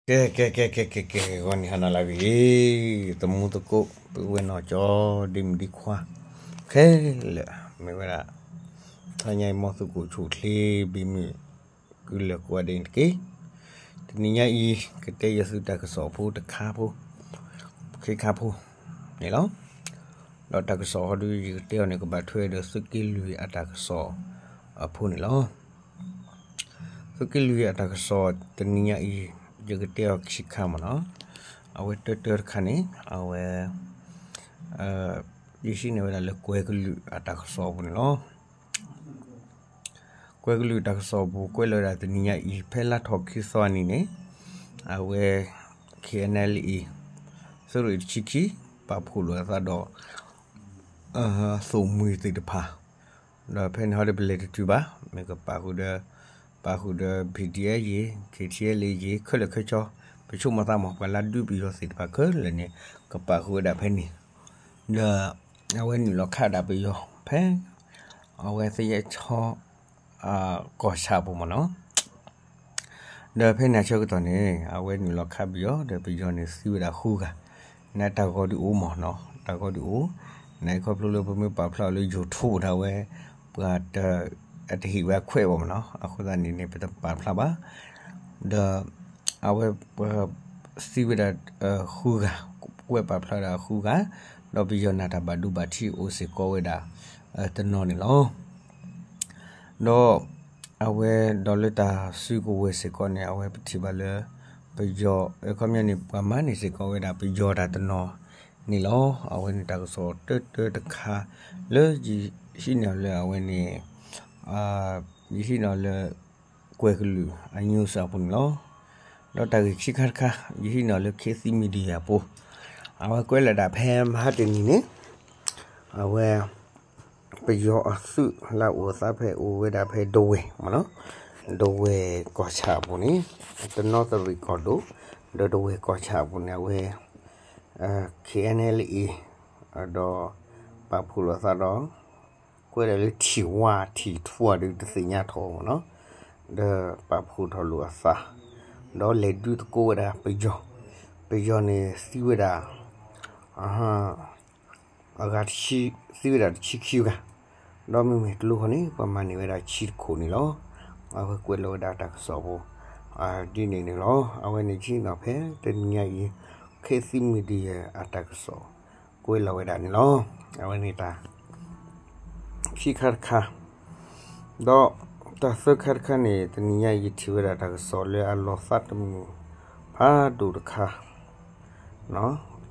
ကဲ ကဲ ကဲ ကဲ ကဲ ကဲ ဂီၤနံၤဟါနၤလၢအဂ့ၤ, သမူသကိး ပုၢ်ဝဲၢ်နီၢ်ကၠီ ဒ့မုၣ်ဒ့ခွါ ခဲလၢာ် မ့ၢ်ဝဲဒၣ် ထါညါအံၤ မ်သုကအိၣ်ဆူၣ်အိၣ်ချ့ ဘၣ်မုာ် ကုၢ်လၢာ်ကိးဂၤဒဲးန့ၣ်တက့ၢ်. တနံၤညါအံၤ ကတဲယသုတၢ်ကစီၣ်ဖိတခါဖိ ခ့ခါဖိန့ၣ်လီၤ. ဒီးတၢ်ကစီၣ်ဟီဒု ယကတဲအီၤန့ၣ် ကဘၣ်ထွဲဒီးသုးက့လွံၢ်အတၢ်ကစီၣ်အဖိန့ၣ်လီၤ. သုးက့လွံၢ်အတၢ်ကစီၣ်တနံၤညါအံၤ ယကတဲအီၤခံခါမ့ၢ်နီၤ. အဝဲတၢတၢတခါန့ၣ် အဝဲ ယဟံးန့ၢ်ဝဲဒၣ်လၢကွဲၤကလုာ်အတၢ်ကစီၣ်အပူၤန့ၣ်လီၤ. ကွဲၤကလုာ်တၢ်ကစီၣ်အပူၤ ကွဲးလီၤဝဲဒၣ်တနံၤညါအံၤ ဖဲလါထီၣ်ခံသီအနံၤန့ၣ် အဝဲ KNLA သုးရ့ၣ်တဆံခံ ပာ်ဖှိၣ်လိာ်အသးဒီး သိၣ်မှံၤသ့ၣ်တဖၣ် ဒီးဖဲန့ၣ်ဟီဒီးပလဲၤတတုၤဘၣ် မ့ၢ်ကပာ်ဃုာ်ဒီး ပာ်ဃုာ်ဒီး BGF ယ့ၣ် KTLA ယ့ၣ် ခဲလၢာ်ခဲဆ့ ပဆိကမိၣ်သးမ့ၢ်ပှၤလၢဒုးပယီၤသ့ၣ်တဖၣ်ခဲလၢာ်န့ၣ် ကပာ်ဃုာ်ဝဲဒၣ်ဖဲန့ၣ် ဒီး အဝဲနုာ်လီၤခးဒၣ်ပယီၤဖဲ အဝဲသယဲၣ်ဆီ ကီၢ်ဆၣ်အပူၤမ့ၢ်နီၤ. ဒီးဖဲန့ၣ်အဆၢကတီၢ်န့ၣ် အဝဲနုာ်လီၤခးပယီၤ ဒီးပယီၤန့ၣ်သံဝဲဒၣ်ဃုဂၤ, နတၢ်ဂီၤဒုးအိၣ်မ့ၢ်နီၤ တၢ်ဂီၤဒုးအိၣ်, နခီဖျိလၢပမ့ၢ်ပာ်ဖျါအီၤလၢ YouTube ဒၣ်ဝဲ ပှၤတ အတဟ့ၣ်ဝဲအခွဲးဘၣ်မ့ၢ်နီၤ အဃိသတးန့ၣ်န့ၣ် ပတပာ်ဖျါဘၣ်. ဒီး အဝဲ ပ သံဝဲဒၣ် ဃုဂၤ, ကွဲးပာ်ဖျါဝဲဒၣ်ဃုဂၤ, ဒီးပယီၤန့ၣ်တၢ်ဘၣ်ဒိဘၣ်ထံးအိၣ်စ့ၢ်ကီးဝဲဒၣ် တနီၤန့ၣ်လီၤ. ဒီး အဝဲဒီးလၢတၢ်စုကဝဲၤစ့ၢ်ကီးန့ၣ် အဝဲပထံၣ်ဘၣ်လၢ ပယီၤ အခီပညီန့ၣ် ပှၤမၤန့ၢ်စ့ၢ်ကီးဝဲဒၣ်ပယီၤတၢ်တနီၤန့ၣ်လီၤ. အဝဲန့ၣ်တၢ်ကစီၣ်တၢတၢတခါ လၢယဟံးန့ၢ်အီၤလၢအဝဲန့ၣ် ယဟံးန့ၢ်အီၤလၢ ကွဲၤကလုာ်အ news အပူၤန့ၣ်လီၤ. ဒီးတၢ်ဂ့ၢ်ခံခါတခါ ယဟံးန့ၢ်အီၤလၢ ခေတ်သစ် Media အပူၤ, အဝဲကွဲးလီၤဒၣ်ဖဲမဟါတနံၤန့ၣ် အဝဲ ပယီၤအသုးလၢအအိၣ်အသးဖဲအိၣ်ဝဲဒၣ်ဖဲဒဝဲၢ်မ့ၢ်နီၤ, ဒဝဲၢ်ကီၢ်ဆၣ်အပူၤန့ၣ် တနီသရံၣ်ကီၢ်ဒိၣ် ဒီးဒဝဲၢ်ကီၢ်ဆၣ်အပူၤန့ၣ် အဝဲ KNLA ဒီး ပာ်ဖှိၣ်လိာ်အသးဒီး ကွဲးဒၣ်လၢထံၣ်ဝါထံၣ်ထူၣ်ဒုးတသ့ၣ်ညါထီၣ်မ့ၢ်နီၤ, ဒီးပာ်ဖှိၣ်ထီၣ်လိာ်အသး ဒီးလဲၤဒုးသကိးဝဲဒၣ်ပယီၤ, ပယီၤန့ၣ်သံဝဲဒၣ် အဂၤတဆံ, သံဝဲဒၣ်တဆံခံဂၤ, ဒီးမ့မ့ၢ်တလိၣ်ဃီန့ၣ် ပှၤမၤန့ၢ်ဝဲဒၣ်ဆံတခိၣ်န့ၣ်လီၤ. အဝဲကွဲးလီၤဝဲဒၣ်တၢ်ကစီၣ်ဖိ ဒ်န့ၣ်န့ၣ်လီၤ. အဝဲန့ၣ်က့နီၤ ဖဲတနံၤညါအံၤ ခေတ်သစ် Media အတၢ်ကစီၣ် ကွဲးလီၤဝဲဒၣ်န့ၣ်လီၤ. အဝဲန့ၣ်တၢ် ခံခါတခါ, ဒီးတၢ်သၢခါတခါန့ၣ် တနံၤညါအံၤယထံၣ်ဝဲဒၣ်တၢ်ကစီၣ်လၢအလီၤသးတမုာ် ဖးဒိၣ်တခါ,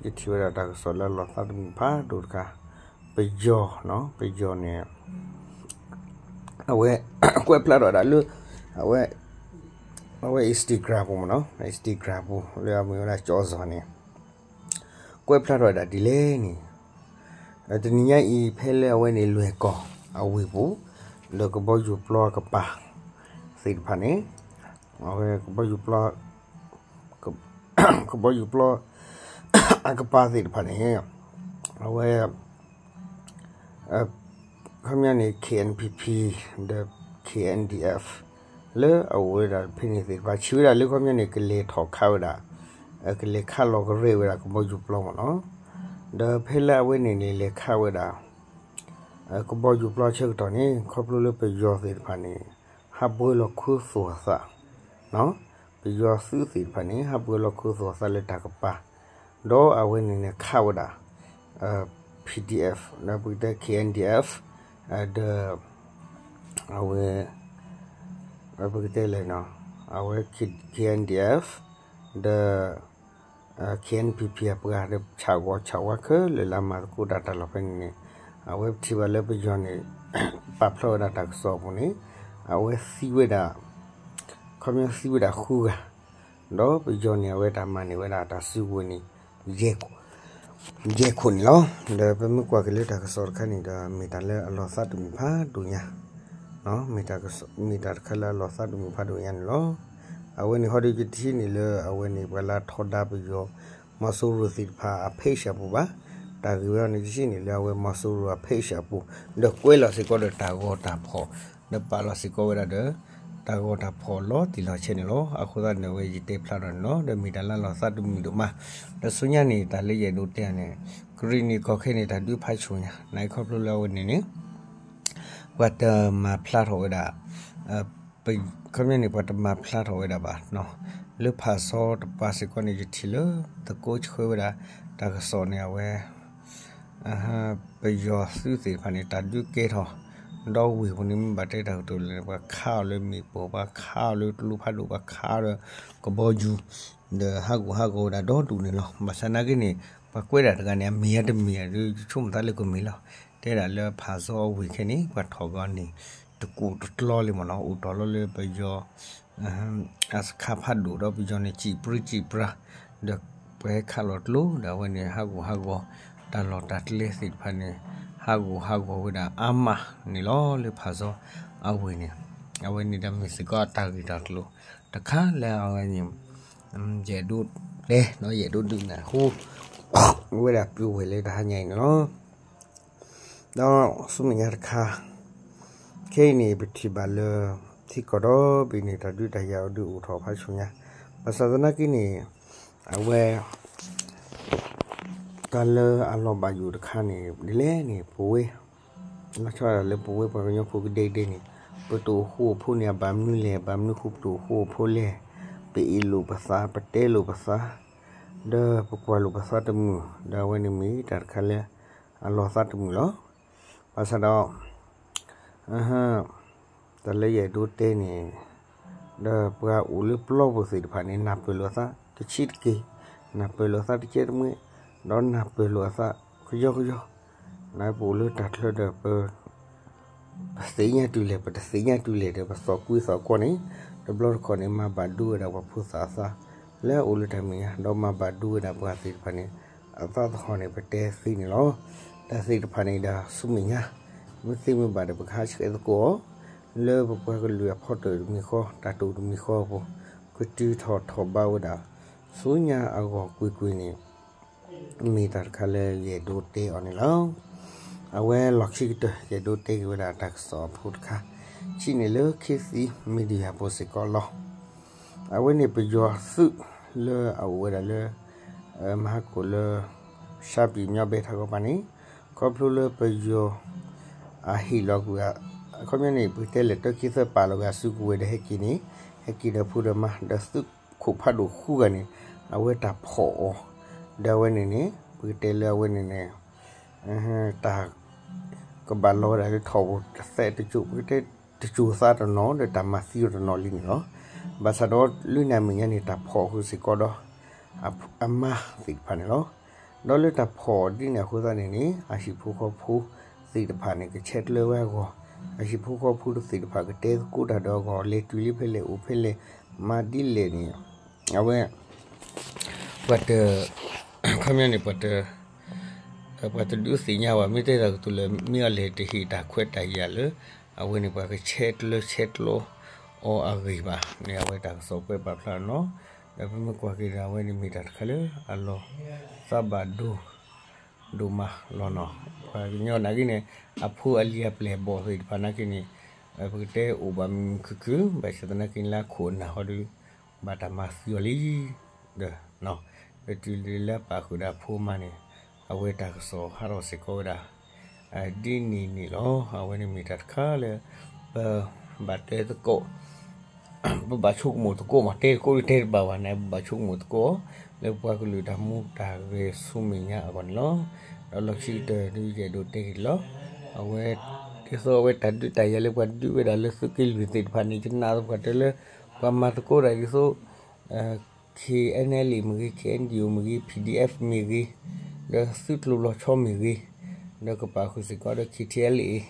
ယထံၣ်ဝဲဒၣ်တၢ်ကစီၣ်လၢအလီၤသးတမုာ်ဖးဒိၣ်တခါ, ပယီၤ, ပယီၤန့ၣ် အဝဲ ကွဲးဖျါထီၣ်ဝဲဒၣ်လၢ အဝဲ အဝဲ Instagram ပူၤမ့ၢ်နီၤ, Instagram ပူၤ လၢအမ့ၢ်ဝဲဒၣ် ကၠီစီၤန့ၣ် ကွဲးဖျါထီၣ်ဝဲဒၣ်ဒ်လဲၣ်န့ၣ်, တနံၤညါအံၤ ဖဲလၢအဝဲန့ၣ်လွဲၢ်ကီၢ်အဝ့ၢ်ပူၤ လၢကဘီယူၤပျီအကပၤသ့ၣ်တဖၣ်န့ၣ်, အဝဲကဘီယူၤပျီ ကဘီယူၤပျီ အကပၤသ့ၣ်တဖၣ်န့ၣ် အဝဲ ခီပညီန့ၣ် KNPP ဒီး KNDF လၢအအိၣ်ဝဲဒၣ်ဖဲန့ၣ်သ့ၣ်တဖၣ် ဆံးဝဲဒၣ်လၢခီပညီန့ၣ် ကလဲၤထီၣ်ခးဝဲဒၣ်, ကလဲၤခးလီၤကရဲၣ်ဝဲဒၣ်ကဘီယူၤပျီမ့ၢ်နီၤ, ဒီးဖဲလၢအဝဲန့ၣ်န့ၣ် လဲၤခးဝဲဒၣ် ကဘီယူၤပျီဆၢကတီၢ်န့ၣ် ခီဖျိလၢပယီၤသ့ၣ်တဖၣ်န့ၣ် ဟးပှဲၤလီၤခူသူၣ်အသး, ပယီၤသုးသ့ၣ်တဖၣ်န့ၣ် ဟးပှဲၤလီၤခူသူၣ်အသးလၢတၢ်ကပၤ, ဒီးအဝဲန့ၣ်န့ၣ်ခးဝဲဒၣ် PDF ဒီးပကတဲ KNDF ဒီး အဝဲ ပကတဲလဲၣ်နီၤ အဝဲ KNDF ဒီး KNPP အပှၤဒီး ဆၣ်ဂီၤဆၣ်ဝါခဲလၢာ်လၢအမၤသကိးတၢ်တၢ်လီၢ်ဖဲန့ၣ်န့ၣ်, အဝဲပထံၣ်ဘၣ်လၢပယီၤန့ၣ် ပာ်ဖျါဝဲဒၣ်တၢ်ကစီၣ်အပူၤန့ၣ် အဝဲသံဝဲဒၣ် ခီပညီသံဝဲဒၣ်ဃုဂၤ, ဒီးပယီၤန့ၣ် အဝဲတၢ်မၤန့ၢ်ဝဲဒၣ်တၢ်စုကဝဲၤန့ၣ် ယဲၢ်ခိၣ်န့ၣ်လီၤ. ဒီးပမ့ၢ်ကွၢ်က့ၤလၢတၢ်ကစီၣ်တခါန့ၣ်ဒီး မ့ၢ်တၢ်လၢအလီၤသးတမုာ်ဖးဒိၣ်ညါ, မ့ၢ်တၢ်တခါလၢအလီၤသးတမုာ်ဖးဒိၣ်ညါန့ၣ်လီၤ. အဝဲန့ၣ်ဟီဒီးယတဟံးန့ၢ်လၢအဝဲန့ၣ် ပှၤလၢထီဒါပယီၤ မီၤစိရိၤသ့ၣ်တဖၣ်အ page အပူၤဘၣ်, တၢ်ဂ့ၢ်ဝဲန့ၣ် ယဟံးန့ၢ်လၢအဝဲမီၤစိရိၤအ page အပူၤ, ဒီးကွဲးလီၤစ့ၢ်ကီးဒီးတၢ်ဂီၤတၢ်ဖီၣ်, ဒီးပာ်လီၤစ့ၢ်ကီးဝဲဒၣ်ဒီး တၢ်ဂီၤတၢ်ဖီၣ်လီၤတံၢ်လီၤဆဲးန့ၣ်လီၤ. အဃိသတးန့ၣ် အဝဲယတဲဖျါထီၣ်န့ၣ်လီၤ. ဒီးမ့ၢ်တၢ်လၢအလီၤသးတမုာ်ဒိၣ်မး, ဒီးဆူညါန့ၣ် တၢ်လၢယအဲၣ်ဒိးတဲန့ၣ်, ကရံၣ်နံၣ်ကီၢ်ခဲအံၤန့ၣ် တၢ်ဒုးဖးဆူၣ်ညါ နာ်က့ခီဖျိလၢအဝဲန့ၣ်န့ၣ် ပှၤတမၤဖျါထီၣ်ဝဲဒၣ် ခီပညီန့ၣ် ပှၤတမၤဖျါထီၣ်ဝဲဒၣ်ဘၣ်. လၢဖးစီတပၤစ့ၢ်ကီးန့ၣ် ယထံၣ်လၢသကိးဆှၢဝဲဒၣ် တၢ်ကစီၣ်န့ၣ် အဝဲ ပယီၤသုးသ့ၣ်တဖၣ်န့ၣ် တၢ်ဒုးကဲထီၣ် ဒီဝ့ၢ်ပူၤန့ၣ် မ့ၢ်ဘၣ်တဲတၢ်ကတိၤလဲၣ်န့ၣ် ပှၤခးအီၤလၢမ့ၣ်ပိၢ်, ပှၤခးအီၤလၢကျိဖးဒိၣ်, ပှၤခးအီၤလၢကဘီယူၤ, ဒီးဟးဂူာ်ဟးဂီၤဝဲဒၣ်ဒီဒူၣ်န့ၣ်လီၤ. ဘၣ်ဆၣ်နာ်က့န့ၣ် ပှၤကွဲးဒၣ်တဂၤန့ၣ် အမ့ၢ်ဧါတမ့ၢ်ဧါဒီး ယဆိကမိၣ်သးလၢကမ့ၢ်လီၤ. တဲဒၣ်လၢဖးစီအဝ့ၢ်ခဲအံၤန့ၣ် ပှၤထီၣ်က့ၤအီၤန့ၣ် တကူာ်တကျီလံမ့ၢ်နီၤ, အိၣ်တီၢ်လီၤလၢပယီၤ အစခါဖးဒိၣ်ဒီး ပယီၤန့ၣ် စံးပြံစံးပြါ, ဒီးပှၤဟဲခးလီၤကျိဒီး အဝဲန့ၣ် ဟးဂူာ်ဟးဂီၤ တၢ်လီၢ်တၢ်ကျဲသ့ၣ်တဖၣ်န့ၣ် ဟးဂူာ်ဟးဂီၤဝဲဒၣ်အါမးန့ၣ်လီၤ. လၢဖးစီအဝ့ၢ်န့ၣ် အဝဲန့ၣ်ဒီးမ့ၢ်စ့ၢ်ကီးတၢ်ဂ့ၢ်တၢ်ကျိၤတခါလၢအဝဲန့ၣ် ယအဲၣ်ဒိးတဲ ဒီးယအဲၣ်ဒိးဒုးနၢ်ဟူ ဝဲဒၣ်ပုၢ်ဝဲၢ်လၢတဟါညါအံၤန့ၣ်လီၤ. ဒီးဆူမဲာ်ညါတခါ ခဲအံၤန့ၣ် ပထံၣ်ဘၣ်လၢ ထံကီၢ်ဒီဘ့ၣ်န့ၣ် တၢ်ဒုးတၢ်ယၤအီၤဒုးအိၣ်ထီၣ်ဖးဆူညါ, ဘၣ်ဆၣ်သနာ်က့န့ၣ် အဝဲ တၢ်လၢအလီၤဘၣ်ယိၣ်တခါန့ၣ် ဒ်လဲၣ်န့ၣ် ပဝဲ လီၤဆီဒၣ်တၢ်လၢပဝဲပှၤကညီဖိကဒဲကဒဲန့ၣ် ပတအိၣ်ဃူအိၣ်ဖိးန့ၣ် အဘၣ်မနုၤလဲၣ်, ဘၣ်မနုၤဃိပတအိၣ်ဃူအိၣ်ဖိးလဲၣ်, ပအ့ၣ်လိာ်ပသး, ပတဲလိာ်ပသး, ဒီးပကွၢ်လိာ်ပသးတမုာ်, ဒီးအဝဲန့ၣ်မ့ၢ်တၢ်တခါလၢအလီၤသးတမုာ်လီၤ. ဘၣ်ဆၣ်ဒီး တၢ်လၢယအဲၣ်ဒိးတဲန့ၣ် ဒီးပှၤအိၣ်လၢပျီပူၤသ့ၣ်တဖၣ်န့ၣ် နၢ်ပၢၢ်လိာ်အသးတဆံးတက့ၢ်, နၢ်ပၢၢ်လိာ်အသးတကဲတမှဲ, ဒီးနၢ်ပၢၢ်လိာ်အသးကယီကယီ, နပအိၣ်လၢတၢ်ချၢဒီးပ ပသ့ၣ်ညါတုၤလဲၣ် ပတသ့ၣ်ညါတုၤလဲၣ်ဒီး ပသီၣ်ကွံသီၣ်ကွီၢ်န့ၣ် တဘျီတခီၣ်န့ၣ် မၤဘၣ်ဒိဝဲဒၣ်ပှၤဖိသၣ်အသး လၢအအိၣ်လၢတၢ်မဲာ်ညါ ဒီးမၤဘၣ်ဒိဝဲဒၣ်ပှၤသ့ၣ်တဖၣ်န့ၣ် အသးသဟီၣ်န့ၣ် ပတဲသ့န့ၣ်လီၤ. တၢ်သ့ၣ်တဖၣ်န့ၣ်ဒီးဆူမဲာ်ညါ မ့ၢ်သ့မ့ၢ်ဘၣ်ဒီး ပကဟးဆှဲးသကိးအီၤ လၢပပှၤကလုာ်အဖီတၢၣ်တမံၤဃီ တၢ်တိာ်တမံၤဃီအပူၤ ကတုၤထီၣ်ထီၣ်ဘးဝဲဒၣ် ဆူညါအဂီၢ်ကွ့ၢ်ကွ့ၢ်န့ၣ် မ့ၢ်တၢ်တခါလၢယအဲၣ်ဒိးတဲအီၤန့ၣ်လီၤ. အဝဲလီၢ်ခံကတၢၢ် ယအဲၣ်ဒိးတဲက့ၤဝဲဒၣ်တၢ်ကစီၣ်အဖိတခါ ဆံးန့ၣ်လၢ ခေတ်သစ် Media ဖိစ့ၢ်ကီးလီၤ. အဝဲန့ၣ်ပယီၤသုးလၢအအိၣ်ဝဲဒၣ်လၢ မဟါကိၣ်လၢ ရှမ်းပြည်မြောက်ပိုင်း ထးကီၢ်ပၤန့ၣ် ခီဖျိလၢပယီၤ အဟ့ၣ်လီၤကွံာ် အခီပညီန့ၣ် ပကတဲလဲၤတၢ်ခံသၢပာ်လီၤဂာ်စုကဝဲၤဒီးဟဲက့ၤန့ၣ် ဟဲက့ၤဒီးဖိဒီးမါ ဒီးသုးခိၣ်ဖးဒိၣ်ဃုဂၤန့ၣ် အဝဲတၢ်ဖီၣ်အီၤ ဒီးအဝဲန့ၣ်န့ၣ် ပကတဲလၢအဝဲန့ၣ်န့ၣ် တၢ် ကဘၣ်လီၤဝဲဒၣ်လၢထီၣ်ပူၤတသဲတကၠိၣ် ပကတဲတကၠိၣ်သးတနီၤ ဒီးတၢ်မၤသံအီၤတနီၤလံန့ၣ်လီၤ. ဘၣ်ဆၣ်ဒီးလၢန့ၣ်အမဲာ်ညါန့ၣ် တၢ်ဖီၣ်ဃုာ်စ့ၢ်ကီးဒီး အမါသ့ၣ်တဖၣ်န့ၣ်လီၤ. ဒီးလၢတၢ်ဖီၣ်ဒ်န့ၣ်အဃိသတးန့ၣ်န့ၣ် အဟံၣ်ဖိဃီဖိသ့ၣ်တဖၣ်န့ၣ် ကဆဲးကျၢဝဲအဂီၢ်, အဟံၣ်ဖိဃီဖိသ့ၣ်တဖၣ်ကတဲသကိးတၢ်ဒီးအဂီၢ် လဲၤတုၤလံဖဲလဲၣ် အိၣ်ဖဲလဲၣ် မၤဒ်လဲၣ်န့ၣ် အဝဲ ပှၤတ ခီပညီန့ၣ် ပှၤတ ပှၤတဒုးသ့ၣ်ညါဘၣ် မ့ၢ်တဲတၢ်ကတိၤလၢ မ့ၢ်အီၤလဲၣ်တဟ့ၣ်တၢ်ခွဲးတၢ်ယာ်လၢ အဝဲန့ၣ်ပှၤကဆဲးကျၢဆဲးကျိးအီၤအဂ့ၢ်ဘၣ်န့ၣ် အဝဲတၢ်ကစီၣ်ကွဲးပာ်ဖျါနီၤ. ဒီးပမ့ၢ်ကွၢ်က့ၤဒီး အဝဲန့ၣ်မ့ၢ်တၢ်တခါလၢအလီၤသးဘၣ်ဒိ ဒိၣ်မးလီၤနီၤ. ပှၤကညီနာ်က့န့ၣ် အဖိအလံၤအပျဲၢ်အဘီၣ်သ့ၣ်တဖၣ်နာ်က့န့ၣ် ပကတဲအိၣ်ဘၣ်မုာ်မုာ်ခုၣ်ခုၣ် ဘၣ်ဆၣ်သနာ်က့န့ၣ် လၢအခိၣ်အနၢ်ဟီဒီး ဘၣ်တၢ်မၤသံအီၤလံ ဒီး ဒီးတုၤလၢပာ်ဃုာ်ဒီးအဖိအမါန့ၣ် အဝဲတၢ်ကစီၣ်ဟးထီၣ်စ့ၢ်ကီးဝဲဒၣ် ဒ်န့ၣ်န့ၣ်လီၤ. အဝဲန့ၣ်မ့ၢ်တၢ်တခါလၢ ပဘၣ်တဲသကိး ပဘၣ်ဆိကမိၣ်သကိးမး တဲသကိးဒုးတဲတဘၣ်ဘၣ်န့ၣ် ပဘၣ်ဆိကမိၣ်သကိး လၢပပှၤကလုာ်တၢ်မူတၢ်ဂဲၤဆူမဲာ်ညါအဂီၢ်န့ၣ်လီၤ. ဒီးလီၢ်ခံကတၢၢ်ဒုးယအဲၣ်ဒိးတဲက့ၤလီၤ. အဝဲ ဒ်သိးအဝဲတၢ်ဒုးတၢ်ယၤလၢပှၤဒုးဝဲဒၣ်လၢသုးက့လွံၢ်သ့ၣ်တဖၣ်န့ၣ် ယနာ်သပှၢ်တၢၢ်လၢ ပှၤမၤသကိးတၢ်ဒ်သိး ခ့ၣ်အဲၣ်နဲလ်အ့မ့ၢ်ဂ့ၤ ခ့ၣ်အဲၣ်အၣ်ယူၣ်မ့ၢ်ဂ့ၤ ပီၣ်ဒီအ့ၣ်ဖ် မ့ၢ်ဂ့ၤ ဒီးသုးကျိၤလီၤဆီမ့ၢ်ဂ့ၤ ဒီးကပာ်ဃုာ်စ့ၢ်ကီးဒီး ခ့ၣ်ထံၣ်အဲလ်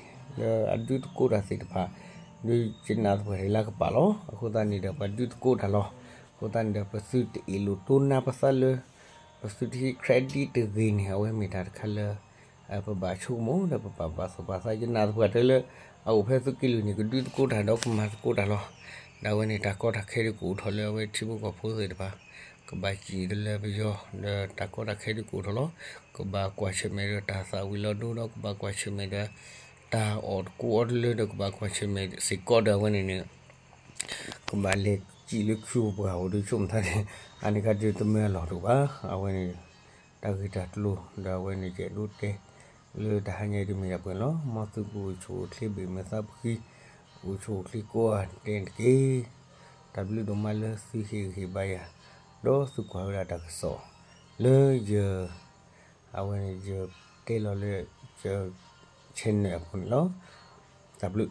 အ့ ဒီးအဒုးသကိးတၢ်သ့ၣ်တဖၣ် ဒုးယနာ်သပှၢ်တၢၢ်လၢကပာ်လီၤ. အဃိသတးန့ၣ်ဒီး ပှၤဒုးသကိးတၢ်လီၤ. အဃိသတးန့ၣ်ဒီး ပသုတအ့ၣ်လိာ်တိၢ်နါပသးလၢ ပသုတဟံး credit တဂ့ၤန့ၣ် အဝဲမ့ၢ်တၢ်တခါလၢ ပဘၣ်ဆိကမိၣ်ဒီးပပာ်ပှၤသးပှၢ်သး ယနာ်သပှၢ်တၢၢ်လၢ အအိၣ်ဖဲသုးက့လွံၢ်န့ၣ် ကဒုးသကိးတၢ်ဒီးကမၤသကိးတၢ်လီၤ. ဒီးအဝဲန့ၣ်တၢ်ကီတၢ်ခဲဒုးကအိၣ်ထီၣ်လၢအဝဲထံဖိကီၢ်ဖိသ့ၣ်တဖၣ် ကဘၣ်စံၣ်တလၢပယီၤ ဒီးတၢ်ကီတၢ်ခဲဒုးကအိၣ်ထီၣ်လီၤ. ကဘၣ်ကွၢ်ဆၢၣ်မဲာ်ဒီးတၢ်သၣ်ဝံၤလီၤဒိဒီး ကဘၣ်ကွၢ်ဆၢၣ်မဲာ်ဒီး တၢ်အီၣ်တကိးအီတလၢဒီး ကဘၣ်ကွၢ်ဆၢၣ်မဲာ်စ့ၢ်ကီးဒီးအဝဲန့ၣ်န့ၣ် ကဘၣ်လဲၤစံၣ်လၢခုပှၢ်အိၣ်ဒီး ဆိကမိၣ်သးန့ၣ် အန့ၣ်ခါဒုးတမ့ၢ်အလီၢ်တအိၣ်ဘၣ်. အဝဲန့ၣ် တၢ်ဂ့ၢ်တၢ်ကျိၤ ဒီးအဝဲန့ၣ် ယအဲၣ်ဒိးတဲ လၢတဟါညါအံၤ တမ့ၢ်ဒၣ်ပှဲၤလီၤ. မ်သုကအိၣ်ဆူၣ်အိၣ်ချ့ ဘ့ၣ်မုာ်သးဖှံ အိၣ်ဆူၣ်အိၣ်ချ့ကိးဂၤဒဲးတက့ၢ်. တၢ်ဘျုးဒိၣ်မးလၢသုဟ့ၣ်ဂံၢ်ဟ့ၣ်ဘါယၤ ဒီးသုကွၢ်ဝဲဒၣ်တၢ်ကစီၣ် လၢယ အဝဲန့ၣ် ယတဲလီၤလၢ ယ channel အပူၤန့ၣ်လီၤ. တၢ်ဘျုး